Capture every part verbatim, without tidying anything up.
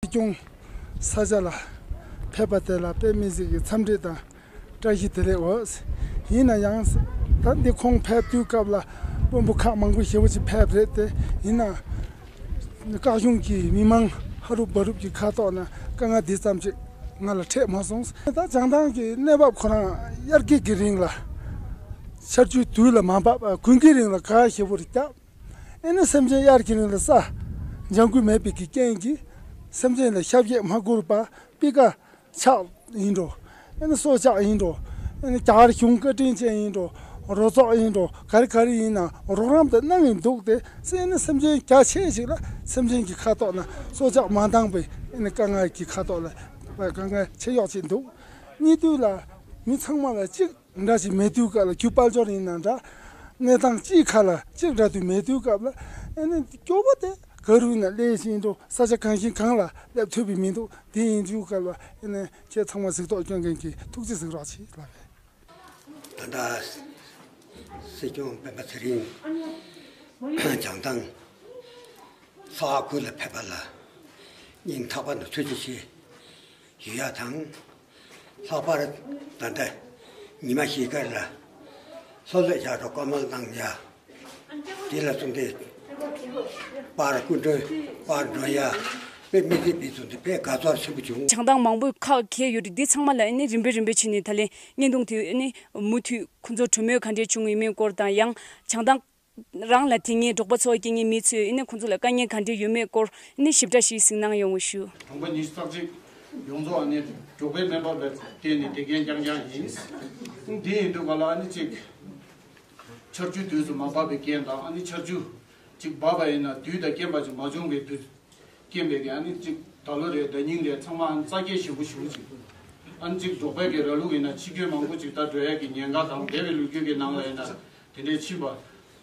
སྐྱོང་ས་ཆ་ལ་ཕེབས་པ་དེ་ལ་དཔེ་མི་སྲིད་ཀྱི་འཚམས་འདྲི་དང་བཀྲ་ཤིས་བདེ་ལེགས་འོ། ཡིན་ན་ཡང་ད་འདི་ཁོང་ཕེབས་དུས་སྐབས་ལ་དཔོན་པོ་ཁག་མང་པོ་ཞེ་པོ་ཅིག་ཕེབས་རེད་དེ། ཡིན་ན་བཀའ་གཞུང་གི་མི་མང་ཧ་རུབ་བ་རུབ་ཀྱི་ཁ་ཐོག་ན་དཀའ་ངལ་འདི་ཙམ་ཅིག་ང་ལ་འཕྲད་མ་སོང་། ད་བྱང་ཐང་གི་གནས་བབ་ཁོ་རང་དབྱར་ཁའི་གི་རིང་ལ་ཆར་ཆུ་དུས་ལ་མ་བབ་དགུན་གྱི་རིང་ལ་ག་ཞེ་པོ་རེ་བརྒྱབ། ཨེ་ནི་སེམས་ཅན་དབྱར་གྱི་རིང་ལ་ས་ལྗང་ཁུ་མེད་པའི་གི་རྐྱེན་གྱིས་སེམས་ཅན་ལ་ཤ་བརྒྱད་མ་བསྐུར་བར་སྤུས་ཀ་ཆག་ཡིན་འགྲོ། ཨེ་ནི་སྲོག་ཆགས་ཡིན་འགྲོ། ཨེ་ནི་རྒྱ་གར་གཞུང་བཀའ་དྲིན་ཅན་ཡིན་འགྲོ། རོ་ཙོག་ཡིན་འགྲོ། ག་རེ་ག་རེ་ཡིན་ན་རོགས་རམ་དེ་གནང་ཡིན་འདུག་སྟེ། ཨེ་ནི་སེམས་ཅན་རྒྱ་ཆེ་ཞིག་ལ་སེམས་ཅན་གྱི་ཁ་ཐོག་ན་སྲོག་ཆགས་མ་འདང་པའི་ཨེ་ནི་དཀའ་ངལ་གྱི་ཁ་ཐོག་ལ་དཀའ་ངལ་ཆེ་གཡོག་ཅིག་འདུག། གཉིས་དུས་ལ་མི་ཚང་མ་ལ་གཅིག་འདྲ་ཞིག་མེད་དུས་སྐབས་ལ། རྒྱུ་དཔལ་འབྱོར་ཡིན་ན་འདྲ། གནས་སྟངས་སྤྱིའི་ཁ་ལ་གཅིག་འདྲ་དུས་མེད་དུས་སྐབས་ལ། ཨེ་ནི་སྐྱོ་པོ་དེ་ག་རུ་ཡིན་ན་སླེབས་ཤིང་འགྲོ། ས་ཆ་གང་ཞིག་གང་ལ་སླེབས་ཐུབ་པའི་མི་འདུག། དེ་ཡིན་དུས་སྐབས་ལ་ཨེ་ནི་ཁྱེད་ཚང་མ་གཟིགས་རྟོག་སྐྱོན་མཁན་གྱི་ཐུགས་རྗེ་གཟིགས་རོགས་བྱེད་ལབ་པས། ད་ལྟ་སྲིད་སྐྱོང་སྤེན་པ་ཚེ་རིང་བྱང་ཐང་ལྷ་ཁུལ་ལ་ཕེབས་པ་ལ་སྙིང་ཐག་པ་ནས་ཐུགས་རྗེ་ཆེ་ཞུ་ཡ་དང་། ལྷག་པར་ད་ལྟ་ཉི་མ་ཤིག་ཁར་ལ་ལྷོ་ལྷོ་བྱ་རོག་བཀའ་མོལ་གནང་ཡ། དེ་ལ་གསུངས་ཏེ་པར་སྐུ་མགྲོན་པར་འགྲོ་ཡ། དཔེ་མི་སྲིད་པའི་ཚུལ་དུ་དཔེ་དགའ་ཚོར་ཆེན་པོ་བྱུང་། བྱང་ཐང་མང་པོས་ཁག་འཁྱེར་ཡོད་རེད། འདི་ཚང་མ་ལ་ཨ་ནི་རིམ་པས་རིམ་པས་བྱས་ནས་ད་ལན་བརྙན་ཐུང་དེ་ཨ་ནི་མུ་མཐུད་ཁོང་ཚོ་གྲོས་མོལ་ག་འདྲས་བྱུང་ཡོད་མེད་སྐོར་དང་། ཡང་བྱང་ཐང་རང་ལ་དེ་སྔའི་འབྲོག་པ་འཚོ་བ་སྐྱེལ་མཁན་མི་ཚོས་ཨ་ནི་ཁོང་ཚོ་ལ་དཀའ་ངལ་ག་འདྲས་ཡོད་མེད་སྐོར་ཨ་ནི་ཞིབ་ཕྲ་ཞིག་གཟིགས་གནང་ཡོང་བ་ཞུ། གྲོང་པ་ཉི་ཤུ་རྩ་གཅིག་ཡོངས་རྫོགས་ཨ་ནི་འབྲོག་པའི་སྨན་པ་ལ་བརྟེན་ནས་བསྡད་མཁན་རྐྱང་རྐྱང་ཡིན། དེ་ཡིན་དུས་ག་ལ་ཨ་ནི་གཅིག་ཆར་ཆུ་དུས་སུ་མ་བབས་པའི་རྐྱེན་དང་། ཨ་ནི་ཆར་ཆུ་གཅིག་བབས་པ་ཡིན་ན་དུས་དང་རྐྱེན་པ་ཅིག་མ་བྱུང་བའི་དུས་རྐྱེན་པས་ཀྱི་ཨ་ནི་གཅིག་ད་ལོ་རེད། ཟླ་ཉིན་རེད། ཚང་མ་ཨ་ནི་རྩ་འགེངས་ཞེ་པོ་ཞེ་པོ་ཅིག། ཨ་ནི་གཅིག་འབྲོག་པའི་གི་ར་ལུག་ཡིན་ན་འཆི་སྐྱོན་མང་པོ་ཅིག་ད་འགྲོ་ཡ་གི་ཉེན་ཁ་དང་། འདས་པའི་ལོ་རྒྱུས་ཀྱི་ནང་ལ་ཡིན་ན་དེ་འདྲའི་ཕྱིན་པ།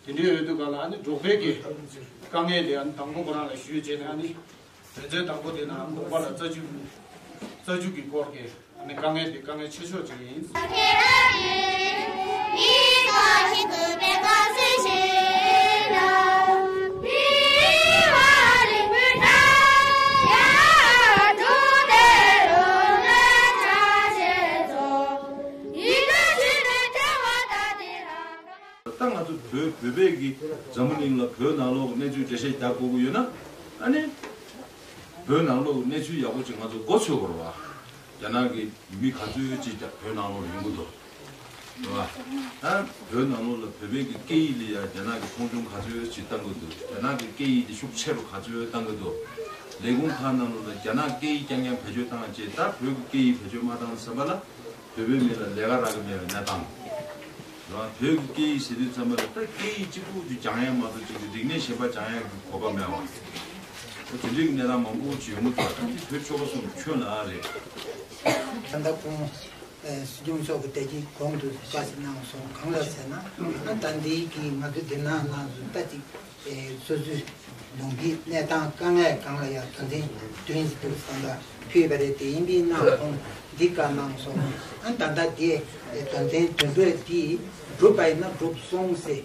དེ་འདྲའི་ཡོད་དུས་ག་ལ་ཨ་ནི་འབྲོག་པའི་གི་དཀའ་ངལ་དེ་ཨ་ནི་དང་པོ་ཁོ་རང་ལ་ཞུས་བྱས་ནས། ཨ་ནི་དོན་ཚན་དང་པོ་དེ་ན་དགོན་པ་ལ་རྩྭ་ཆུ་རྩྭ་ཆུ་གི་སྐོར་གྱི་ཨ་ནི་དཀའ་ངལ་དེ་དཀའ་ངལ་ཆེ་ཤོས་ཅིག་ཡིན། ད་ང་ཚོ་བོད་བོད་པའི་གི་འཛམ་བུ་གླིང་ལ་བོད་ནང་ལོགས་གནས་ཚུལ་འགྲེལ་བཤད་རྒྱག་དགོས་ཀྱི་ཡོད་ན། ཨ་ནི་བོད་ནང་ལོགས་གནས་ཚུལ་ཡག་པོ་ཅིག་ང་ཚོ་མགོ་ཚོས་དགོས་རེད་བ། རྒྱ་ནག་གི་མི་ག་ཚོད་ཅིག་ད་བོད་ནང་ལོགས་ཡོང་གི་འདུག་རེད་བ། ཨ་བོད་ནང་ལོགས་ལ་བོད་པའི་གི་སྐད་ཡིག་ལ་ཡ་རྒྱ་ནག་གི་མཐོང་ཆུང་ག་ཚོད་ཅིག་བཏང་གི་འདུག། རྒྱ་ནག་གི་སྐད་ཡིག་དེ་ཤུགས་ཆེ་རུ་ག་ཚོད་བཏང་གི་འདུག། ལས་ཁུངས་ཁག་ནང་ལོགས་ལ་རྒྱ་ནག་སྐད་ཡིག་རྐྱང་རྐྱང་བེད་སྤྱོད་བཏང་བྱས། ད་བོད་ཀྱི་སྐད་ཡིག་བེད་སྤྱོད་མ་བཏང་བསམ་པ་ལ་བོད་པའི་མི་ལ་ལས་ཀ་རག་གི་མེད་པའི་གནས་སྟངས། རང་བོད་ཀྱི་སྐད་ཡིག་ཟེར་དུས་ཙམ་པ་ལ་ད་སྐད་ཡིག་གཅིག་པུ་ཅིག་སྦྱང་ཡ་མ་གཏོགས་ཅིག་རིག་གནས་གཞན་པ་སྦྱང་ཡ་གི་གོ་སྐབས་མེད་པ། དེ་འདྲའི་གནས་སྟངས་མང་པོ་ཅིག་ཡོང་གི་འདུག། ད་འདི་བོད་ཆོལ་ཁ་གསུམ་ཁྱོན་ལ་རེད། ད་ལྟ་ཁོང་སྲིད་སྐྱོང་མཆོག་གི་དེ་གི་གོང་དུ་བཀའ་ཞིག་གནང་སོང་། གང་ལ་ཟེར་ན། ད་འདི་གི་ང་ཚོ་འདི་ན་ནང་དུ་ད་ཅིག་སོ་སོའི་ལུང་པའི་གནས་སྟངས་དཀའ་ངལ་སྒང་ལ་ཡང་དོན་ཚན་བདུན་ཞིག་འདུག་བསམ་པ་ཕུལ་བ་རེད། དེ་ཡིན་པས་ན་ཁོང་འདི་བཀའ་གནང་སོང་། ཨ་ད་ལྟ་དེ་དོན་ཚན་བདུན་པོ་འདི་འགྲུབ་པ་ཡིན་ན་འགྲུབ་སོང་ཟེར་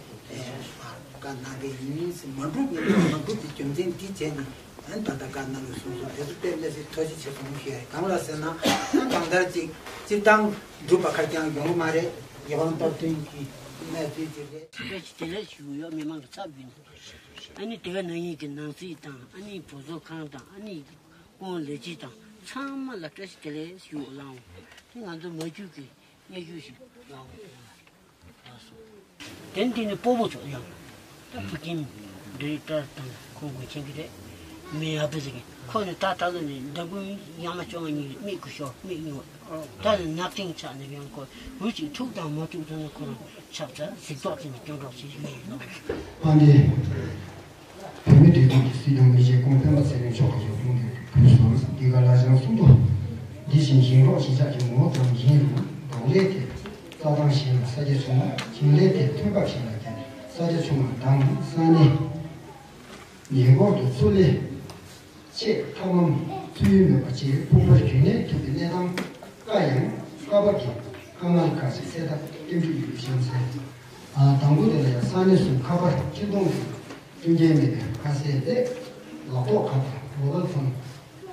བཀའ་གནང་གི་ཡིན། མ་འགྲུབ་ཡིན་ན་མ་འགྲུབ་པའི་རྒྱུ་མཚན་འདི་བྱས་ནས་ཨ་ད་ལྟ་བཀའ་གནང་གི་སོང་སོང་། དེ་ཚོ་དཔེ་མི་སྲིད་ཐུགས་རྗེ་ཆེ་གསུང་གི་ཡོད། གང་ལ་ཟེར་ན་ཨ་གང་ལྟར་ཅིག་སྤྱིར་བཏང་འགྲུབ་པ་ཁ་རྐྱང་ཡོང་གི་མ་རེད། རྒྱལ་དབང་སྟོབས་ལྡན་གྱི་གནས་ཚུལ་ཅིག་རེད། བཀྲ་ཤིས་བདེ་ལེགས་ཞུ་གི་ཡོད། མི་མང་གི་ཚབ་བྱས་ནས། ཨ་ནི་དེ་ག་ནང་བཞིན་གྱི་ནང་སྲིད་དང་། ཨ་ནི་བུ་བཟོ་ཁང་དང་། ཨ་ནི་སྐུ་ངོ་ལས་བྱེད་དང་ཚང་མ་ལ་བཀྲ་ཤིས་བདེ་ལེགས་ཞུ་གནང་། དེ་ང་ཚོ་མ་གྱུར་གྱི་སྙན་ཞུ་ཞིག་གནང་། དེ་འདི་ནི་སྤོ་བོ་ཚོ་ཡང་ད་བུ་ཁྱིམ་འདི་ལྟར་དང་ཁོང་གི་མཁྱེན་གྱི་རེད། མི་ཡག་པོ་ཟིག་གི་ཁོ་ནི་ད་ད་ལོ་ནི་ཟླ་དགུ་ཡང་མ་བཅོ་ལྔ་ཉིན་མིག་གུ་ཤོར། མིག་ཉོ། ད་ནི་ནག་ཐིང་ཆགས་ནས་ཡང་ཁོ་འུ་ཅིག་ཐུག་དང་མ་ཐུག་ཐུག་ན་ཁོ་རང་ཆབ་ཚ་གཟིགས་རྟོག་བྱས་ནས་སྐྱོན་རོགས་བྱེད་ཀྱི་མེད་ལོ། ཨ་ནི། བོད་མི་སྒྲིག་འཛུགས་ཀྱི་སྲིད་སྐྱོང་མི་རྗེ་ཁོང་སྤེན་པ་ཚེ་རིང་མཆོག་གི་ཡབ་ཡུམ་གྱི་གུས་སུ་འདི་ག་ལ་བྱང་གསུང་དུ། འདི་བཞིན་ཞིང་འབྲོག་གཞིས་ཆགས་ཀྱི་ངོ་ཙམ་ཡིན་རུང་། འབྲོག་ལས་དེ་རྩྭ་ཐང་ཞིག་ལ་ས་རྒྱ་ཆུང་བ། ཞིང་ལས་དེ་ཐོན་འབབ་ཞིག་ལ་རྒྱ་ས་རྒྱ་ཆུང་བ་དང་། ས་གནས་ཉེ་འཁོར་དུ་མཚོ་ལས་ཆེས་ཐབས་ལམ་ཚུལ་ཡོད་མེད་པ་བཅས་ཕུགས་པར་རྒྱུན་གནས་ཐུབ་པའི་གནས་སྟངས་དཀའ་ཡང་དཀའ་བ་གི་དཀའ་ངལ་ཁག་ཅིག་སེལ་ཐབས་སྐྱོན་འགྲིག་ཡོད་པའི་ཞིང་ཚན། དང་པོ་དེ་ལ་ཡང་ས་གནས་སུ་ཁ་པར་སྤྱི་གཏོང་གི་མཐུན་རྐྱེན་མེད་པའི་ཁ་གསལ་སླད་ལག་ཐོགས་ཁ་པར་མོ་བལ་ཕོན།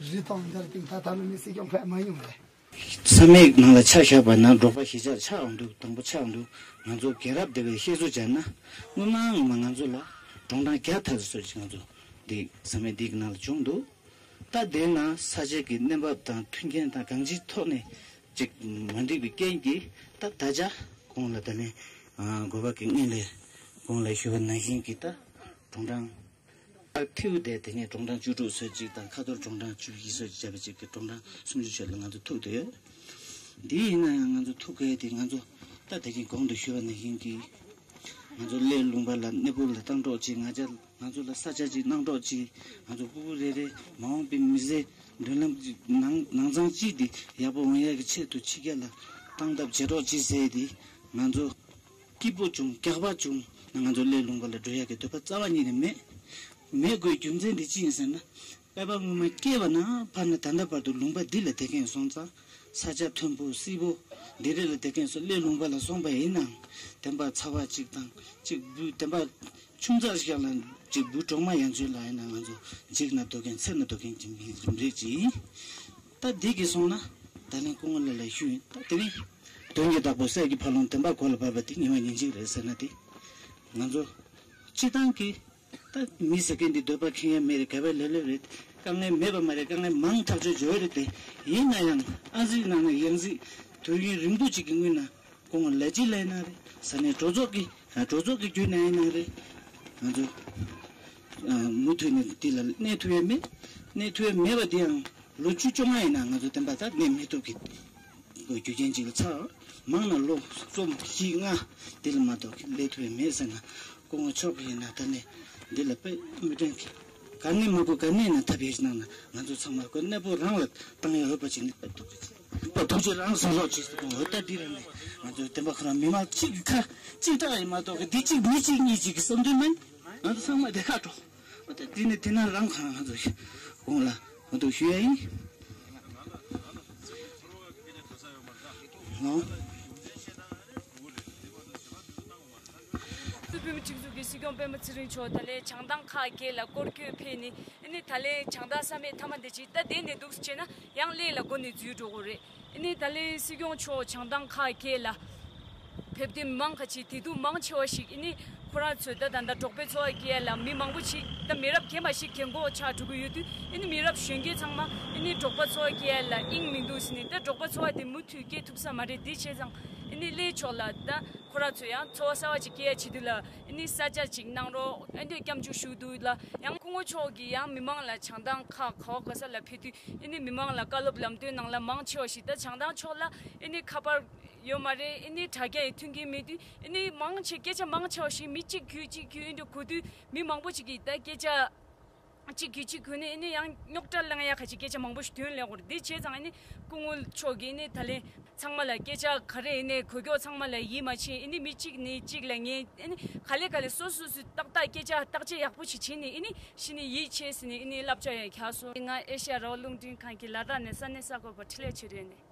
རི་དང་འདིར་དེང་ད་ད་ལོ་ནི་སྲིད་སྐྱོང་ཕེབས་མ་ཡོང་རེད། ས་མིག་ནང་ལ་ཆ་བཞག་པ་ན་འབྲོག་པ་གཞིས་ཆགས་ཆགས་འདུག་དང་པོ་ཆགས་འདུག་ང་ཚོ་རྒྱལ་རབས་དེ་བས་བཤད་ཚུལ་བྱས་ན། སྔོན་མ་སྔོན་མ་ང་ཚོ་ལ་གྲོང་རྡལ་བརྒྱ་ཐམ་པ་ཙམ་ཅིག་ང་ཚོ་འདི་ས་མིག་འདི་གི་ནང་ལ་བྱུང་འདུག་ད་དེ་ན་ས་ཆ་གི་གནས་བབ་དང་མཐུན་རྐྱེན་དང་གང་ཅིའི་ཐོག་ནས་ཅིག་མ་འགྲིག་པའི་རྐྱེན་གྱིས། ད་ད་ཆ་གོང་ལ་ད་ལན་འགོ་པ་གི་སྔོན་ལ་གོང་ལ་ཞུས་པ་ནང་བཞིན་གྱི་ད་གྲོང་རྡལ་ཐེའུ་དེ་དེ་ནས་གྲོང་རྡལ་བཅུ་དྲུག་ཙམ་ཅིག་དང་། ཁ་ཐོར་གྲོང་རྡལ་བཅུ་བཞི་ཙམ་ཅིག་བྱས་པ་ཅིག་གི་གྲོང་རྡལ་སུམ་ཅུ་ཙམ་ལ་ང་ཚོ་ཐུག་བསྡད་ཡོད། འདི་ཡིན་ན་ཡང་ང་ཚོ་ཐུག་གི་དེ་ང་ཚོ་ད་དེ་རིང་གོང་དུ་ཞུས་པ་ནང་བཞིན་གྱི་ང་ཚོ་གླེ་ལུང་པ་ལ་གནས་སྤོ་ལ་བཏང་གྲོགས་ཅིག་ང་ཚོ་ང་ཚོ་ལ་ས་ཆ་ཅིག་གནང་གྲོགས་ཅིག་ང་ཚོ་སྤུ་གུ་རེ་རེ་མ་འོངས་པའི་མི་ཚེ་མདུན་ལམ་གྱི་ནང་ནང་ཚང་གཅིག་དེ་ཡག་པོ་འོང་ཡག་གི་ཆེད་དུ་ཕྱི་རྒྱལ་ལ་བཏང་ཐབས་བྱེད་རོགས་ཅིག་ཟེར་ཏེ། ང་ཚོ་སྐྱིད་པོ་བྱུང་། སྐྱག་པ་བྱུང་ན་ང་ཚོ་གླེ་ལུང་པ་ལ་འགྲོ་ཡག་གི་འདོད་པ་རྩ་བ་ཉིད་ནས་མེད། མེད་དགོས་རྒྱུ་མཚན་དེ་ཅི་ཡིན་ཟེར་ན། དཔལ་པ་སྔོན་མ་སྐྱེས་པ་ནས་ཕར་ནས་ད་ལྟ་བར་དུ་ལུང་པ་འདི་ལ་བསྡད་མཁན་སོང་ཙང་། ས་ཆ་མཐོན་པོ་བསིལ་པོ་འདི་རེ་ལ་བསྡད་མཁན་སོང་། གླེ་ལུང་པ་ལ་སོང་པ་ཡིན་ནའང་བདེན་པ་ཚ་བ་གཅིག་དང་གཅིག་འབུ་བདེན་པ་ཆུང་ཙག་ཞིག་ལ་གཅིག་འབུ་གྲོག་མ་ཡན་ཆོད་ལ་ཡིན་ན་ང་ཚོ་འཇིགས་ན་འདོད་མཁན་འཚེར་ན་འདོད་མཁན་གྱི་མི་རིགས་ཅིག་ཡིན། ད་འདི་གི་སོང་ན་ད་ལན་སྐུ་ངོ་ལགས་ལ་ཞུ་ཡིན། ད་དེ་རིང་དོན་གྱི་བདག་པོ་གསེར་གྱི་ཕ་ལོང་བདེན་པ་གོ་ལ་བབས་པ་དེ་ཉི་མ་ཉིན་གཅིག་རེད་ཟེར་ན། དེ་ང་ཚོ་སྤྱི་བཏང་གི་ད་མི་ཟེར་མཁན་འདི་འདོད་པ་ཁེངས་ཡ་མེད་རེད། ག་བའི་ལེ་ལོ་རེད། དཀའ་ངལ་མེད་པ་མ་རེད། དཀའ་ངལ་མང་ཐག་ཆོད་ཡོད་རེད། དེ་ཡིན་ན་ཡང་ཨ་ཙི་ནང་ན་ཡང་ཙི་དུས་ཡུན་རིང་པོ་ཅིག་གི་སྔོན་ན་སྐུ་ངོ་ལགས་ཀྱིས་ལབ་ན་རེད། ས་གནས་གྲོས་ཚོགས་ཀྱི་གྲོས་ཚོགས་ཀྱི་བརྒྱུད་ནས་ཡིན་ན་རེད། ང་ཚོ་མུ་མཐུད་ནས་འདི་ལ་གནས་ཐུབ་ཡ་མེད། གནས་ཐུབ་ཡ་མེད་པ་དེ་ཡང་ལོ་བཅུ་བཅོ་ལྔ་ཡིན་ན་ང་ཚོ་བདེན་པ་ད་གནས་མི་ཐུབ་ཀྱི་རྒྱུ་རྐྱེན་ཅིག་ལ་ཚར། མང་ན་ལོ་གསུམ་བཞི་ལྔ་འདི་ལ་མ་གཏོགས་སླེབས་ཐུབ་ཡ་མེད་ཟེར་ན། སྐུ་ངོ་མཆོག་གིས་ཡིན་ན་ད་ནས་འདི་ལ་དཔེ་མི་དྲན་གི། ག་ནས་མ་དགོས་ག་ནས་ན་ཐབས་ཤེས་གནང་ན་ང་ཚོ་ཚང་མ་ཁོ་གནས་སྤོ་རང་ལ་བཏང་ཡ་འོས་པ་ཅིག་ནི་དཔེ་ཐུབ་ཀི། དཔེ་ཐུབ་ཅིག་རང་བཟོ་རོགས་ཅིག་ཟེར་གོང་འོས་ད་འདི་རང་ནས་ང་ཚོ་བདེན་པ་ཁོ་རང་མི་མང་གཅིག་གི་ཁ་གཅིག་གྲགས་ཡིན་མ་གཏོགས་གི་འདི་གཅིག་མི་གཅིག་གཉིས་གཅིག་གི་བསམ་དོན་མིན། ང་ཚོ་ཚང་མ་བདེ་ཁ་འགྲོ། འོ་ད་འདི་ནས་དེ་ན་རང་ཁོ་རང་ང་ཚོ་གོང་ལ་ང་ཚོ་ཞུ་ཡ་ཡིན། ཨོ། བོད་མིའི་སྒྲིག་འཛུགས་ཀྱི་སྲིད་སྐྱོང་སྤེན་པ་ཚེ་རིང་མཆོག་ད་ལན་བྱང་ཐང་ཁག་བརྒྱད་ལ་སྐོར་སྐྱོད་ཕེབས་ནས། ཨ་ནི་ད་ལན་བྱང་ཐང་ས་མིག་མཐའ་མ་འདི་ཅིག་ད་དེ་ནས་འདུག་སེ་བྱས་ན་ཡང་གླེ་ལ་འགོ་ནས་འཛུལ་འགྲོ་དགོས་རེད། ཨ་ནི་ད་ལན་སྲིད་སྐྱོང་མཆོག་བྱང་ཐང་ཁག་བརྒྱད་ལ་ཕེབས་ ཕེབས་དུས་མི་མང་ཁ་ཅིག་དེ་དུས་མང་ཆེ་བ་ཞིག་ཨ་ནི་ཁོ་རང་ཚོས་ད་ད་ལྟ་འབྲོག་པའི་འཚོ་བ་སྐྱེལ་ཡ་ལ་མི་མང་པོ་ཞིག་ད་མི་རབས་རྗེས་མ་ཞིག་རྒན་གོག་ཆགས་འགྲོ་གི་ཡོད་དུས་ཨ་ནི་མི་རབས་གཞོན་སྐྱེས་ཚང་མ་ཨ་ནི་འབྲོག་པ་འཚོ་བ་སྐྱེལ་ཡ་ལ་དབྱིངས་མི་འདུག་ཟེར་ནས། ད་འབྲོག་པ་འཚོ་བ་དེ་མུ་མཐུད་སྐྱེལ་ཐུབ་ས་མ་རེད། དེ་བྱས་ཙང་ཨ་ནི་སླེ་ཕྱོགས་ལ་ད་ཁོ་རང་ཚོ་ཡང་འཚོ་བ་གསར་བ་ཅིག་སྐྱེལ་ཡ་བྱེད་དུས་ལ་ཨ་ནི་ས་ཆ་ཅིག་གནང་རོགས། ཨ་ནི་སྐྱབས་འཇུག་ཞུ་འདུག་ལ། ཡང་སྐུ་ངོ་མཆོག་གིས་ཡང་མི་མང་ལ་བྱང་ཐང་ཁག་ག་བ་ག་ས་ལ་ཕེབས་དུས་ཨ་ནི་མི་མང་ལ་བཀའ་སློབ་ལམ་སྟོན་གནང་ལ། མང་ཆེ་བ་ཞིག་ད་བྱང་ཐང་ཕྱོགས་ལ་ཨ་ནི་ཁ་པར་ཡོད་མ་རེད། ཨ་ནི་དྲ་རྒྱ་ཡི་མཐུན་རྐྱེན་མེད་དུས་ཨ་ནི་མང་ཆེ་སྐད་ཆ་མང་ཆེ་བ་ཞིག་མི་གཅིག་གིས་གཅིག་གིས་ཨ་ནི་གོ་དུས་མི་མང་པོ་ཞིག་གིས་ད་སྐད་ཆ་གཅིག་གིས་གཅིག་གོ་ནས་ཨ་ནི་ཡང་རྙོག་དྲ་བསླང་ཡ་ཁ་ཅིག་སྐད་ཆ་མང་པོ་ཞིག་ཐོན་སླེབས་ཀྱི་རེད། དེ་བྱས་ཙང་ཨ་ནི་སྐུ་ངོ་མཆོག་གིས་ཨ་ནི་ད་ལན་ཚང་མ་ལ་སྐད་ཆ་ག་རེ་ཨ་ནི་གོ་སྐབས་ཚང་མ་ལ་ཡིད་མ་ཆེས། ཨ་ནི་མི་གཅིག་ནས་གཅིག་ལ་ངས་ཨ་ནི་ག་ལེ་ག་ལེ་སོ་སོ་སོས་ཏག་ཏག་སྐད་ཆ་བརྟག་དཔྱད་ཡག་པོ་ཞིག་བྱས་ནས་ཨ་ནི་གཞི་ནས་ཡིད་ཆེས་ཟེར་ནས་ཨ་ནི་བསླབ་བྱ་ཡང་རྒྱག་སོང་། ང་ཨེ་ཤ་ཡ་རང་དབང་རླུང་འཕྲིན་ཁང་གི་ལ་དྭགས་ནས་ས་གནས་གསར་འགོད་པ་འཕྲིན་ལས་ཆོས་སྒྲོན་ནས།